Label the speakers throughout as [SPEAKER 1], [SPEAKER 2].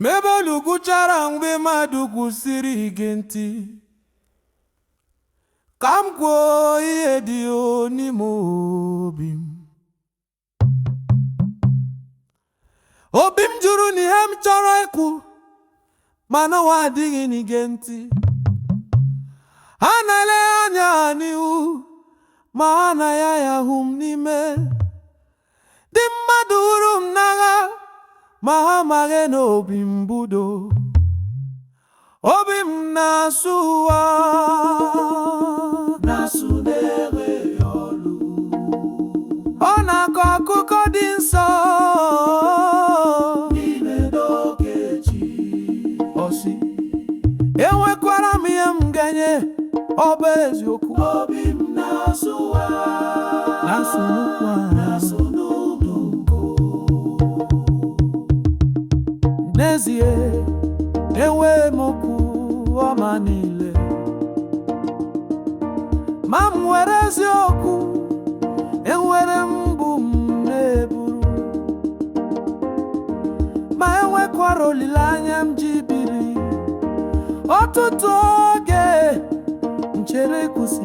[SPEAKER 1] Mebe olu gwụchara mgbe mmadụ kwụsịrị ige ntị, ka m kwuo ihe dị n'ime obi m. Obi m juru n'ihe m chọrọ ikwu, mana ụwa adịghị n'ige ntị. Ha na-ele anya n'ihu, ma ha anaghị ahụ m n'ime. Ndị mmadụ hụrụ m n'agha, ma ha amaghị na obi m bụ udo. Obi m na-asụ ụwa, na-asụ na-enweghị olu. Ọ na-akọ akụkọ dị nsọ n'ime n'ogechi. Ọ sị, enwekwara m ihe m ga-enye, ọ bụ eziokwu.
[SPEAKER 2] Obi m na-asụ ụwa,
[SPEAKER 1] na-asụ n'ukwu ahụ,
[SPEAKER 2] na-asụ n'uduko.
[SPEAKER 1] N'ezie, enweghị m okwu ọma niile, ma m nwere eziokwu. Enwere m mbụ m na-eburu, ma enwekwara olileanya m ji biri. Ọtụtụ oge m chere ịkwụsị,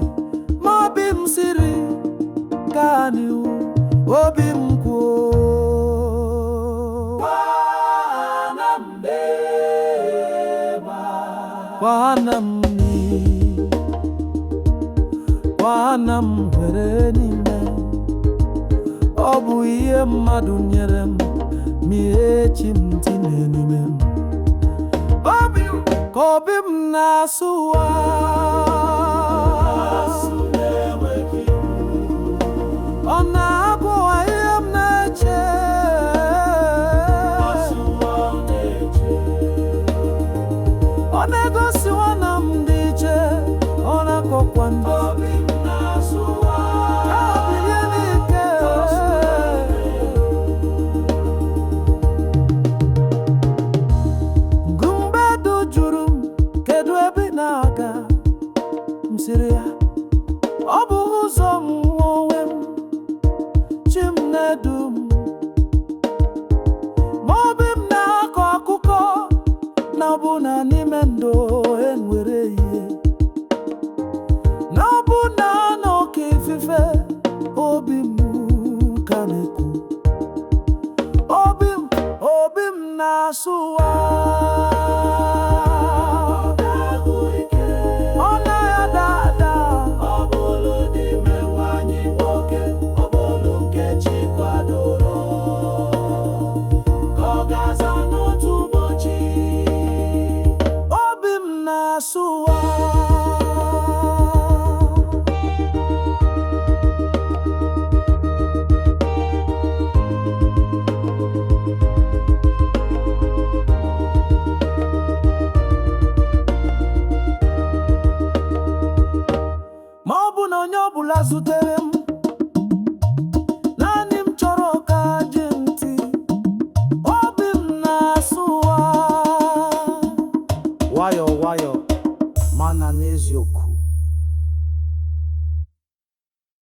[SPEAKER 1] ma obi m siri gaa n'ihu. Obi m kwuo,
[SPEAKER 2] Gwana m
[SPEAKER 1] gwana m gwana m nwere n'ime. Ọ bụ ihe mmadụ nyere m, ma ihe chi m tinye n'ime m. Obi m, ka obi m na-asụ ụwa,
[SPEAKER 2] asụ na-enweghị.
[SPEAKER 1] Ọ na-agụwa ihe m na-eche.
[SPEAKER 2] Asụ ọ na-eche.
[SPEAKER 1] Ọ na-egosiwa na m dị iche, ọ na-akọkwa ndụ.
[SPEAKER 2] Obi m na-asụ ụwa,
[SPEAKER 1] Bilie n'ike. Mgbe jụrụ m, "Kedu ebe ị na-aga?" m sịrị ya, ọ bụ ụzọ m onwe m, chi m na-edu m. Ma obi m na-akọ akụkọ na ọ bụ na n'ime ndụ enwere ihe, na ọ bụ na n'oke ifufe, obi m ka na-ekwu. Obi m, obi m na-asụ ụwa.
[SPEAKER 2] Ahụ ike.
[SPEAKER 1] Ọ naghị ada ada.
[SPEAKER 2] Ọ bụrụ n'ime nwanyị nwoke, ọ bụrụ nke chi kwadoro, ka ọ ga-aza n'otu ụbọchị.
[SPEAKER 1] Obi m na-asụ ụwa. Ma ọ bụ na onye ọbụla zutere